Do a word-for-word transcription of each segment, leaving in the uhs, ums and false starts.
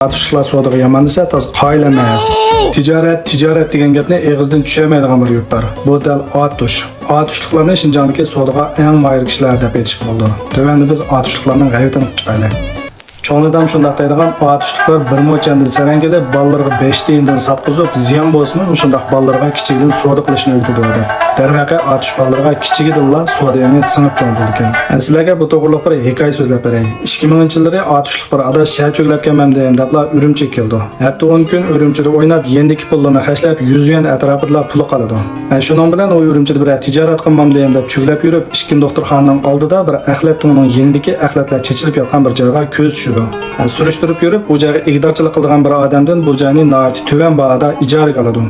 ئاتۇشلۇقلار سودىغا يامان دېسە، تازا قايىل ئەمەس. تىجارەت، تىجارەت دېگەن گەپنى ئېغىزدىن چۈشۈرمەيدىغان بىر يۇرت بار. بۇ دەل ئاتۇش. ئاتۇشلۇقلارنى شىنجاڭدىكى سودىغا ئەڭ ماھىر كىشىلەر دەپ ئېيتىشقا بولىدۇ. تۆۋەندە بىز ئاتۇشلۇقلارنىڭ غەيۋىتىنى قىلىپ چىقايلى. چوڭ دادام شۇنداق دەيدىغان، ئاتۇشلۇقلار بىر مو چەندىن سەرەڭگىدە بالىلىرىغا بەش تىيىندىن ساتقۇزۇپ، زىيان بولسىمۇ، مۇشۇنداق بالىلىرىغا كىچىكىدىن سودا قىلىشنى ئۆگىتىدۇ، دەپ. دەرۋەقە، ئاتۇش بالىلىرىغا كىچىكىدىنلا سودا ئېڭى سىڭىپ چوڭ بولىدىكەن. سىلەرگە بۇ توغرىلىق بىر ھېكايە سۆزلەپ بېرەي. ئىككى مىڭىنچى يىللىرى ئاتۇشلۇق بىر ئاداش شەھەر چۆگلەپ كەلمەمدىم دەپلا ئۈرۈمچىگە كېلىدۇ. ھەپتە ئون كۈن ئۈرۈمچىدە ئويناپ، يېنىدىكى پۇللىرىنى خەجلەپ، يۈز يۈەن ئەتراپىدىلا پۇلى قالىدۇ. ھە، شۇنىڭ بىلەن ئۇ ئۈرۈمچىدە بىرەر تىجارەت قىلمامدىم دەپ چۆگلەپ يۈرۈپ، ئىچكىرى دوختۇرخانىنىڭ ئالدىدا بىر ئەخلەت تۇڭىنىڭ يېنىدىكى ئەخلەتلەر چېچىلىپ ياتقان بىر جايغا كۆزى چۈشىدۇ. ھە، سۈرۈشتۈرۈپ يۈرۈپ، بۇ جايغا ئىگىدارچىلىق قىلىدىغان بىر ئادەمدىن بۇ جاينى ناھايىتى تۆۋەن باھادا ئىجارىگە ئالىدۇ.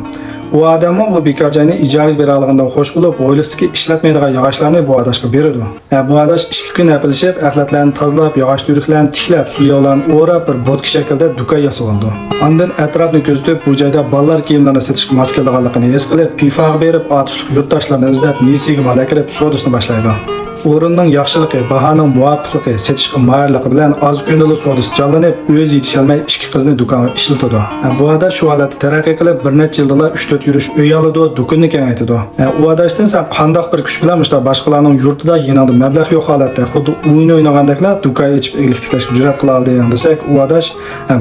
ئۇ ئادەممۇ بۇ بىكار جاينى ئىجارىگە بېرەلىگىنىدىن خوش بولۇپ، ھويلىسىدىكى ئىشلەتمەيدىغان ياغاچلارنى بۇ ئاداشقا بېرىدۇ. ھە، بۇ ئاداش ئىككى كۈن ھەپىلىشىپ، ئەخلەتلەرنى تازىلاپ، ياغاچ تۈۋرۈكلەرنى تىكلەپ، سۇلياۋلارنى ئوراپ، بىر بوتكا شەكلىدە دۇكان ياسىۋالىدۇ. ئاندىن ئەتراپنى كۆزىتىپ، بۇ جايدا بالىلار كىيىملىرىنى سېتىشقا ماس كېلىدىغانلىقىنى ھېس قىلىپ، پىفاغا بېرىپ، ئاتۇشلۇق يۇرتداشلارنى ئىزدەپ، نېسىگىمالا كىرىپ، سودىسىنى باشلايدۇ. ئورۇننىڭ ياخشىلىقى، باھانىڭ مۇۋاپىقلىقى، سېتىشقا ماھىرلىقى بىلەن ئاز كۈندىلا سودىسى جانلىنىپ، ئۆزى يېتىشەلمەي ئىككى قىزنى دۇكانغا ئىشلىتىدۇ. بۇ ئاداش شۇ ھالەتتە تەرەققىي قىلىپ، بىر نەچچە يىلدىلا ئۈچ تۆت يۈرۈش ئۆي ئالىدۇ، دۇكىنىنى كېڭەيتىدۇ. ئۇ ئاداشتىن سەن قانداق بىر كۈچ بىلەن مۇشۇنداق باشقىلارنىڭ يۇرتىدا يېنىڭدا مەبلەغ يوق ھالەتتە خۇددى ئويۇن ئوينىغاندەكلا دۇكان ئېچىپ ئىگىلىك تىكلەشكە جۈرئەت قىلالىدىڭ دېسەك، ئۇ ئاداش،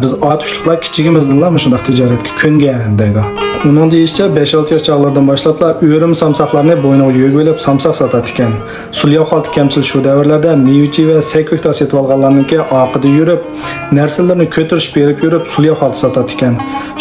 بىز ئاتۇشلۇقلار كىچىكىمىزدىنلا مۇشۇنداق تىجارەتكە كۆنگەن دەيدۇ. ئۇنىڭ دېيىشىچە، بەش ئالتە ياش چاغلىرىدىن باشلاپلا ئۆرۈم سامساقلارنى بوينىغا يۆگىۋېلىپ سامساق ساتاتتىكەن. سۇلياۋ خالتا كەمچىل شۇ دەۋرلەردە مېۋىچى ۋە سەي-كۆكتال سېتىۋالغانلارنىڭكى ئارقىدا يۈرۈپ، نەرسىلىرىنى كۆتۈرۈشۈپ بېرىپ يۈرۈپ، سۇلياۋ خالتا ساتاتتىكەن.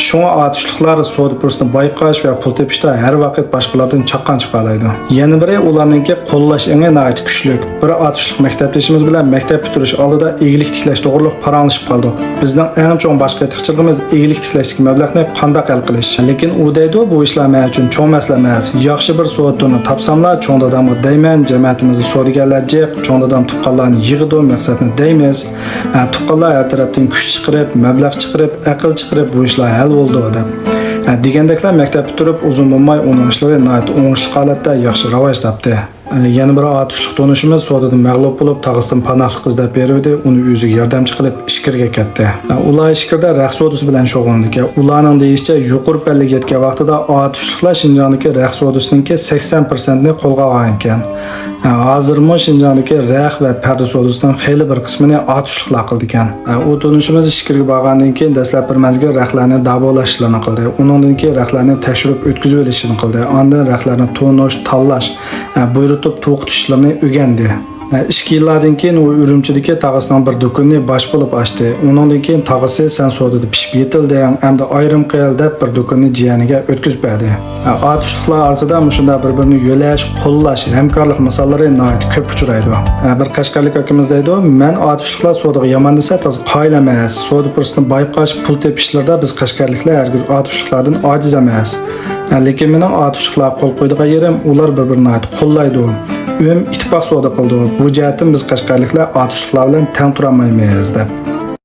شۇڭا ئاتۇشلۇقلار سودا پۇرسىتىنى بايقاش ۋە پۇل تېپىشتا ھەر ۋاقىت باشقىلاردىن چاققان چىقالايدۇ. يەنە بىرى، ئۇلارنىڭكى قوللاش ئېڭى ناھايىتى كۈچلۈك. بىر ئاتۇشلۇق مەكتەپدىشىمىز بىلەن مەكتەپ پۈتتۈرۈش ئالدىدا ئىگىلىك تىكلەش توغرۇلۇق پاراڭلىشىپ قالدۇق. بىزنىڭ ئەڭ چوڭ باش قېتىقچىلىقىمىز ئىگىلىك تىكلەشتىكى مەبلەغنى قانداق ھەل قىلىش. لېكىن ئۇ دەيدۇ، بۇ ئىشلار مەن ئۈچۈن چوڭ مەسىلە ئەمەس. ياخشى بىر سودا تۈرىنى تاپساملا، چوڭ دادامغا دەيمەن، جەمەتىمىزدە سودىگەرلەر جىق، چوڭ دادام تۇغقانلارنى يىغىدۇ، مەقسەتنى دەيمىز. ھە، تۇغقانلار ھەر تەرەپتىن كۈچ چىقىرىپ، مەبلەغ چىقىرىپ، ئەقىل چىقىرىپ بۇ ئىشلار ھەل بولىدۇ، دەپ. ھە، دېگەندەكلا مەكتەپ پۈتتۈرۈپ ئۇزۇن بولماي ئۇنىڭ ئىشلىرى ناھايىتى ئوڭۇشلۇق ھالەتتە ياخشى راۋاج تاپتى. يەنە بىر ئاتۇشلۇق تونۇشىمىز سودىدىن مەغلۇپ بولۇپ، تاغىسىدىن پاناھلىق ئىزدەپ بېرىۋىدى، ئۇنى ئۆزىگە ياردەمچى قىلىپ ئىچكىرىگە كەتتى. ئۇلار ئىچكىرىدە رەخت سودىسى بىلەن شۇغۇللىنىدىكەن. ئۇلارنىڭ دېيىشىچە، يۇقىرى پەللىگە يەتكەن ۋاقتىدا ئاتۇشلۇقلار شىنجاڭدىكى رەخت سودىسىنىڭكى سەكسەن پىرسەنتىنى قولغا ئالغانىكەن. ھازىرمۇ شىنجاڭدىكى رەخت ۋە پەردە سودىسىنىڭ خېلى بىر قىسمىنى ئاتۇشلۇقلار قىلىدىكەن. ئۇ تونۇشىمىز ئىچكىرىگە بارغاندىن كېيىن دەسلەپ بىر مەزگىل رەختلەرنى داۋالاش ئىشلىرىنى قىلدى. ئۇنىڭدىن كېيىن رەختلەرنى تەكشۈرۈپ ئۆتكۈزۈۋېلىشنى قىلدى. ئاندىن رەختلەرنى تونۇش، تاللاش، بۇيرۇتۇپ توقۇتۇش ئىشلىرىنى ئۆگەندى. ئىككى يىللاردىن كېيىن ئۇ ئۈرۈمچىدىكى تاغىسىنىڭ بىر دۇكىنىنى باش بولۇپ ئاچتى. ئۇنىڭدىن كېيىن تاغىسى، سەن سودىدا پىشىپ يېتىلدىڭ، ئەمدى ئايرىم قىل، دەپ بىر دۇكىنىنى جىيەنىگە ئۆتكۈزۈپ بەردى. ئاتۇشلۇقلار ئارىسىدا مۇشۇنداق بىر-بىرىنى يۆلەش، قوللاش، ھەمكارلىق مىساللىرى ناھايىتى كۆپ ئۇچرايدۇ. بىر قەشقەرلىك ئاكىمىز دەيدۇ، مەن ئاتۇشلۇقلار سودىغا يامان دېسە تازا قايىل ئەمەس. سودا پۇرسىتىنى بايقاش، پۇل تېپىشلىرىدا بىز قەشقەرلىكلەر ھەرگىز ئاتۇشلۇقلاردىن ئاجىز ئەمەس. لېكىن مېنىڭ ئاتۇشلۇقلارغا قول قويىدىغان يېرىم، ئۇلار بىر-بىرىنى ناھايىتى قوللايدۇ. ئۆم ئىتتىپاق سودا قىلىدۇ. بۇ جەھەتتىن بىز قەشقەرلىكلەر ئاتۇشلۇقلار بىلەن تەڭ تۇرالمايمىز، دەپ.